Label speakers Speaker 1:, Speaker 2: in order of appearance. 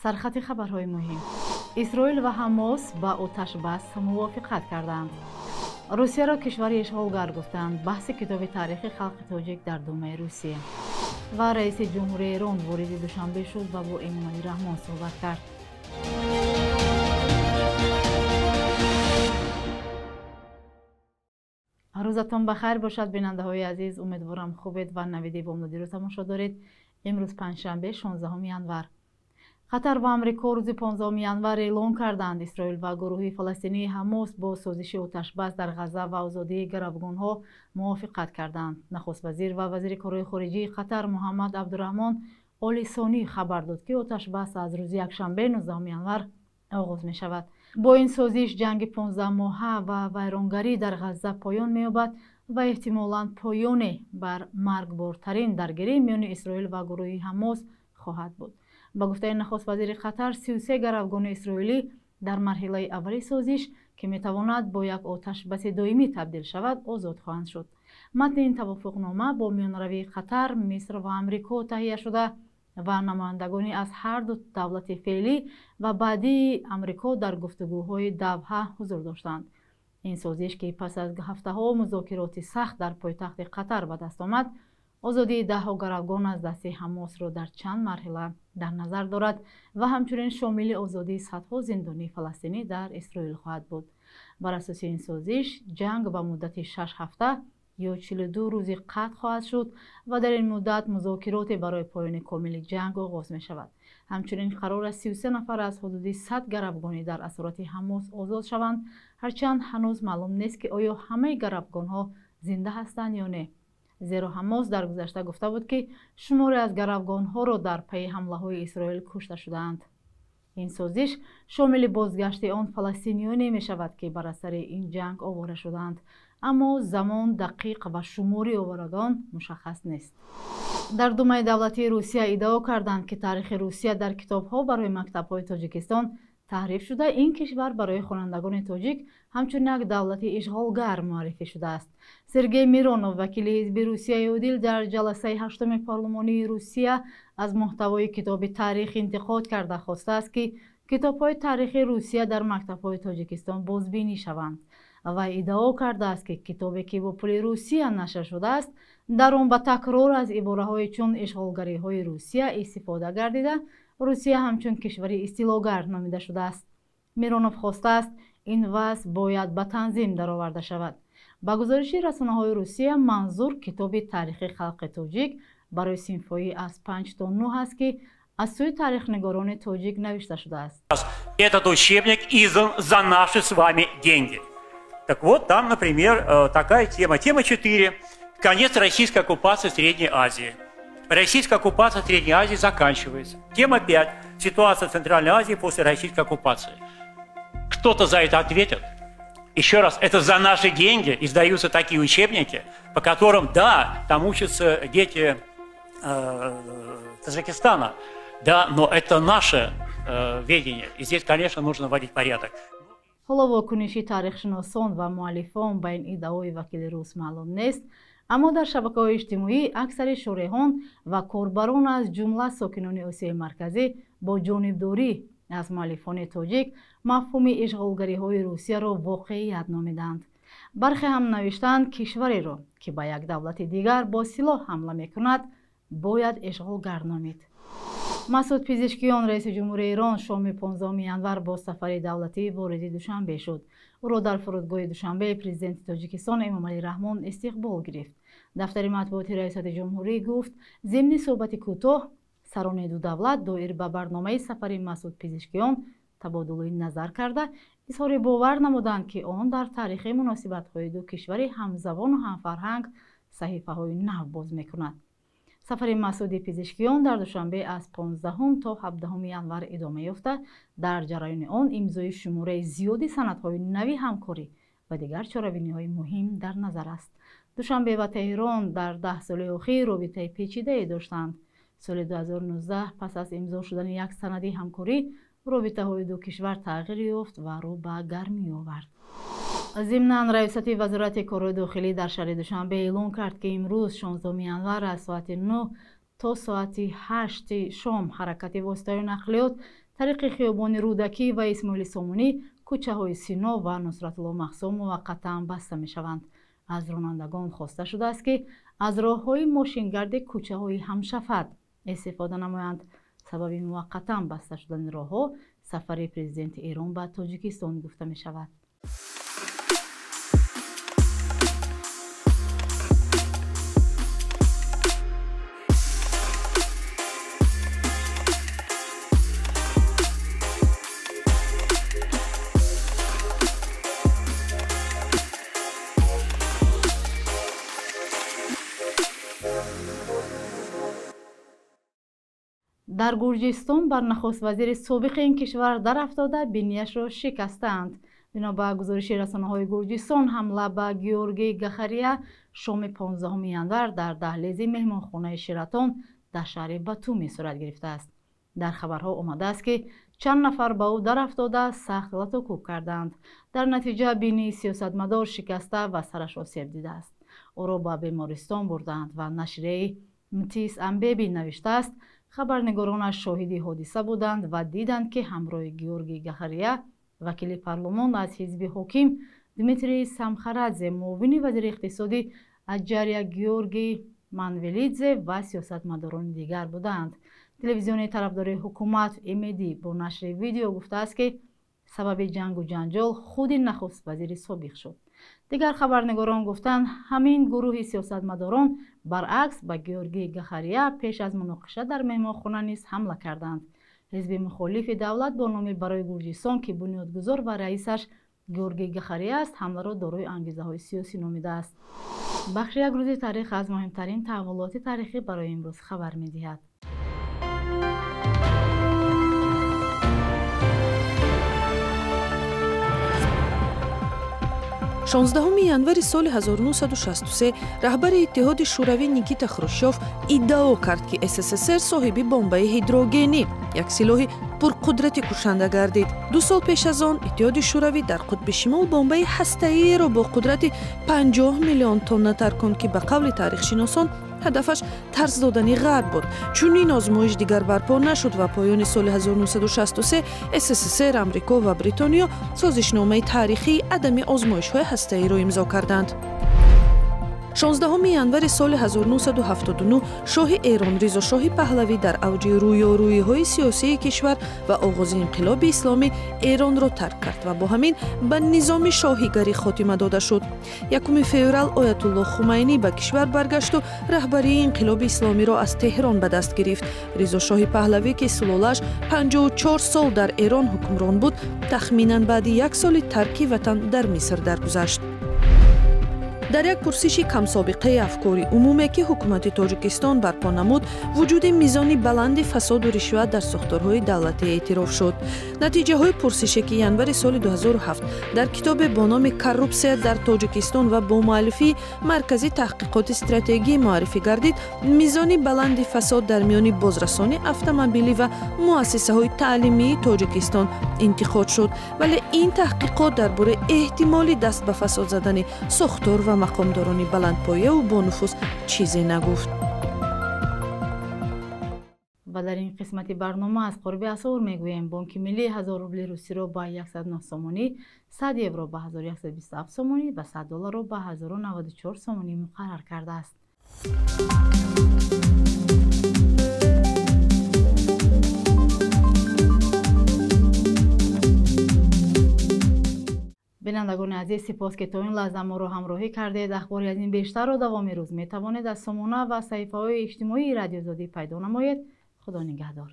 Speaker 1: Сархати хабарҳои муҳим. Исроил ва Ҳамос ба оташбас мувофиқат карданд. Русияро кишвари ишғолгар гуфтанд. Баҳси китоби таърихи халқи тоҷик дар Думаи Русия. Ва раиси ҷумҳурии Эрон вориди Душанбе шуд ва бо Эмомалӣ Раҳмон суҳбат кард. Рӯзатон ба хайр бошад, бинандаҳои азиз. Умедворам, хубед ва навиди бомдодиро тамошо доред. Имрӯз панҷшанбе, 16 январ. Қатар ва Амрико рӯзи 15 январ эълон карданд, Исроил ва гурӯҳи фаластинии Ҳамос бо созиши оташбас дар Ғазза ва озодии гаравгонҳо мувофиқат карданд. Нахуствазир ва вазири корҳои хориҷии Қатар Муҳаммад Абдураҳмон Оли Сонӣ хабар дод, ки оташбас аз рӯзи якшанбе, 19 январ оғоз мешавад. Бо ин созиш ҷанги 15 моҳа ва вайронгарӣ дар Ғазза поён меёбад ва эҳтимолан поёне бар маргбортарин даргирӣ миёни Исроил ва гурӯҳи Ҳамос хоҳад буд. Ба гуфтаи нахуствазири Қатар, 33 гаравгони исроилӣ дар марҳилаи аввали созиш, ки метавонад бо як оташбаси доимӣ табдил шавад, озод хоҳанд шуд. Матни ин тавофуқнома бо миёнаравии Қатар, Миср ва Амрико таҳия шуда ва намояндагони аз ҳар ду давлати феълӣ ва баъдии Амрико дар гуфтугӯҳои Давҳа ҳузур доштанд. Ин созиш, ки пас аз ҳафтаҳо музокироти сахт дар пойтахти Қатар ба даст омад, озодии даҳҳо гаравгон аз дасти Ҳамосро дар чанд марҳила дар назар дорад ва ҳамчунин шомили озодии садҳо зиндонии фаластинӣ дар Исроил хоҳад буд. Бар асоси ин созиш ҷанг ба муддати 6 ҳафта ё 42 рӯзи қатъ хоҳад шуд ва дар ин муддат музокироте барои поёни комили ҷанг оғоз мешавад. Ҳамчунин қарор аст, 33 нафар аз ҳудуди 100 гаравгонӣ дар асорати Ҳамос озод шаванд, ҳарчанд ҳанӯз маълум нест, ки оё ҳамаи гаравгонҳо зинда ҳастанд ё не, зеро Ҳамос дар гузашта гуфта буд, ки шуморе аз гаравгонҳоро дар пайи ҳамлаҳои Исроил кушта шудаанд. Ин созиш шомили бозгашти он фаластиниёне мешавад, ки бар асари ин ҷанг овора шудаанд, аммо замон дақиқ ва шумори оворагон мушаххас нест. Дар Думаи давлатии Русия иддао карданд, ки таърихи Русия дар китобҳо барои мактабҳои Тоҷикистон таҳриф шуда, ин кишвар барои хонандагони тоҷик ҳамчун як давлати ишғолгар муаррифӣ шудааст. Сергей Миронов, вакили ҳизби Русияи Одил, дар ҷаласаи ҳаштуми парлумонии Русия аз муҳтавои китоби таърих интиқод карда, хостааст, ки китобҳои таърихи Русия дар мактабҳои Тоҷикистон бозбинӣ шаванд. Вай иддао кардааст, ки китобе, ки бо пули Русия нашр шудааст, дар он ба такрор аз ибораҳои чун ишғолгариҳои Русия истифода гардида, Русия ҳамчун кишвари истилогар номида шудааст. Миронов хостааст, ин вазъ бояд ба танзим дароварда шавад. Ба гузориши расонаҳои Русия, манзур китоби таърихи халқи тоҷик барои синфҳои аз 5 то 9 аст, ки аз сӯи таърихнигорони тоҷик навишта шудааст.
Speaker 2: Этот учебник издан за наши с вами деньги. Так вот, там, например, такая тема. Тема 4. Конец российской оккупации Средней Азии. Российская оккупация Средней Азии заканчивается. Тема 5. Ситуация в Центральной Азии после российской оккупации. Кто-то за это ответит? Еще раз, это за наши деньги издаются такие учебники, по которым, да, там учатся дети Таджикистана, да, но это наше ведение. И здесь, конечно, нужно вводить порядок.
Speaker 1: Ҳоло вокуниши таърихшиносон ва муаллифон ба ин иддаои вакили рус маълум нест, аммо дар шабакаҳои иҷтимоӣ аксари шореҳон ва корбарон, аз ҷумла сокинони Осиёи Марказӣ, бо ҷонибдорӣ аз муаллифони тоҷик мафҳуми ишғолгариҳои Русияро воқеият номиданд. Бархе ҳам навиштаанд, кишвареро, ки ба як давлати дигар бо силоҳ ҳамла мекунад, бояд ишғолгар номид. Масуд Пизишкиён, раиси ҷумҳури Эрон, шоми 15 январ бо сафари давлатӣ вориди Душанбе шуд. Ӯро дар фурудгоҳи Душанбе президенти Тоҷикистон Эмомалӣ Раҳмон истиқбол гирифт. Дафтари матбуоти раёсати ҷумҳурӣ гуфт, зимни суҳбати кӯтоҳ сарони ду давлат доир ба барномаи сафари Масуд Пизишкиён табодули назар карда, изҳори бовар намуданд, ки он дар таърихи муносибатҳои ду кишвари ҳамзабону ҳамфарҳанг саҳифаҳои нав боз мекунад. Сафари Масуди Пизишкиён дар Душанбе аз 15 то 17 январ идома ёфта, дар ҷараёни он имзои шумораи зиёди санадҳои нави ҳамкорӣ ва дигар чорабиниҳои муҳим дар назар аст. Душанбе ва Теҳрон дар 10 соли охир робитаи печидае доштанд. Соли 2019, пас аз имзо шудани як санади ҳамкорӣ, робитаҳои ду кишвар тағйир ёфт ва рӯ ба гармӣ овард. Зимнан, раёсати Вазорати корҳои дохилӣ дар шаҳри Душанбе эълон кард, ки имрӯз, 16 январ, аз соати 9 то соати 8 шом ҳаракати воситаҳои нақлиёт Тариқи хиёбони Рӯдакӣ ва Исмоили Сомонӣ кӯчаҳои Сино ва Нусратулло Махсум муваққатан баста мешаванд. Аз ронандагон хоста шудааст, ки аз роҳҳои мошингарди кӯчаҳои ҳамшафат истифода намоянд. Сабаби муваққатан баста шудани роҳҳо сафари президенти Эрон ба Тоҷикистон гуфта мешавад. Дар Гурҷистон бар нахуствазири собиқи ин кишвар дарафтода бинияшро шикастаанд. Бино ба гузориши расонаҳои Гурҷистон, ҳамла ба Георгий Гахария шоми 15 январ дар даҳлези меҳмонхонаи Шератон дар шаҳри Батуми сурат гирифтааст. Дар хабарҳо омадааст, ки чанд нафар ба ӯ дарафтода сахт латукӯб карданд. Дар натиҷа бинии сиёсатмадор шикаста ва сараш осеб дидааст. Ӯро ба бемористон бурданд ва нашрияи Мтис Амбеби навиштааст, хабарнигоронаш шоҳиди ҳодиса буданд ва диданд, ки ҳамроҳи Георгий Гахария вакили парлумон аз ҳизби ҳоким Дмитрий Самхарадзе, муовини вазири иқтисодӣ Аҷария Георгий Манвелидзе ва сиёсатмадорони дигар буданд. Телевизиони тарафдори ҳукумат Имеди бо нашри видео гуфтааст, ки сабаби ҷангу ҷанҷол худи нахуствазири собиқ шуд. Дигар хабарнигорон гуфтанд, ҳамин гурӯҳи сиёсатмадорон баръакс ба Георгий Гахария пеш аз муноқиша дар меҳмонхона низ ҳамла карданд. Ҳизби мухолифи давлат бо номи «Барои Гурҷистон», ки бунёдгузор ва раисаш Георгий Гахария аст, ҳамларо дорои ангезаҳои сиёсӣ номидааст. Бахши «Як рӯзи таърих» аз муҳимтарин таҳаввулоти таърихӣ барои имрӯз хабар медиҳад.
Speaker 3: 16 январи соли 1963 раҳбари Иттиҳоди Шӯравӣ Никита Хрущёв иддао кард, ки СССР соҳиби бомбаи ҳидрогенӣ, як силоҳи пурқудрати кушанда гардид. 2 сол пеш аз он Иттиҳоди Шӯравӣ дар қутби шимол бомбаи ҳастаиеро бо қудрати 50 миллион тонна тарконд, ки ба қавли таърихшиносон ҳадафаш тарс додани ғарб буд. Чунин озмоиш дигар барпо нашуд ва поёни соли 1963 СССР, Амрико ва Бритониё созишномаи таърихии адами озмоишҳои ҳастаиро имзо карданд. 16 январи соли 1979 шоҳи Эрон Ризошоҳи Паҳлавӣ дар авҷи рӯёрӯиҳои сиёсии кишвар ва оғози инқилоби исломӣ Эронро тарк кард ва бо ҳамин ба низоми шоҳигарӣ хотима дода шуд. 1 феврал Оятулло Хумайнӣ ба кишвар баргашту раҳбарии инқилоби исломиро аз Теҳрон ба даст гирифт. Ризошоҳи Паҳлавӣ, ки сулолааш 54 сол дар Эрон ҳукмрон буд, тахминан баъди як соли тарки ватан дар Миср даргузашт. Дар як пурсиши камсобиқаи афкори умуме, ки ҳукумати Тоҷикистон барпо намуд, вуҷуди мизони баланди фасоду ришват дар сохторҳои давлатӣ эътироф шуд. Натиҷаҳои пурсише, ки январи соли 2007 дар китобе бо номи «Коррупсия дар Тоҷикистон» ва бо муаллифии Маркази таҳқиқоти стратегӣ муаррифӣ гардид, мизони баланди фасод дар миёни бозрасони автомобилӣ ва муассисаҳои таълимии Тоҷикистон интиқод шуд. Вале ин таҳқиқот дар бораи эҳтимоли даст ба фасод задани сохтор ва мақомдорони баландпояву бонуфуз чизе нагуфт.
Speaker 1: Ва дар ин қисмати барнома аз қурби асъор мегӯем. Бонки Миллӣ 1000 рубли русиро ба 109 сомонӣ, 100 евро ба 1127 сомонӣ ва 100 долларро ба 1094 сомонӣ муқаррар кардааст. Бинандагони азиз, сипос, ки то ин лаҳза моро ҳамроҳӣ кардед. Ахбори аз ин бештарро давоми рӯз метавонед аз сомона ва саҳифаҳои иҷтимоии Радиоозодӣ пайдо намоед. Худо нигаҳдор.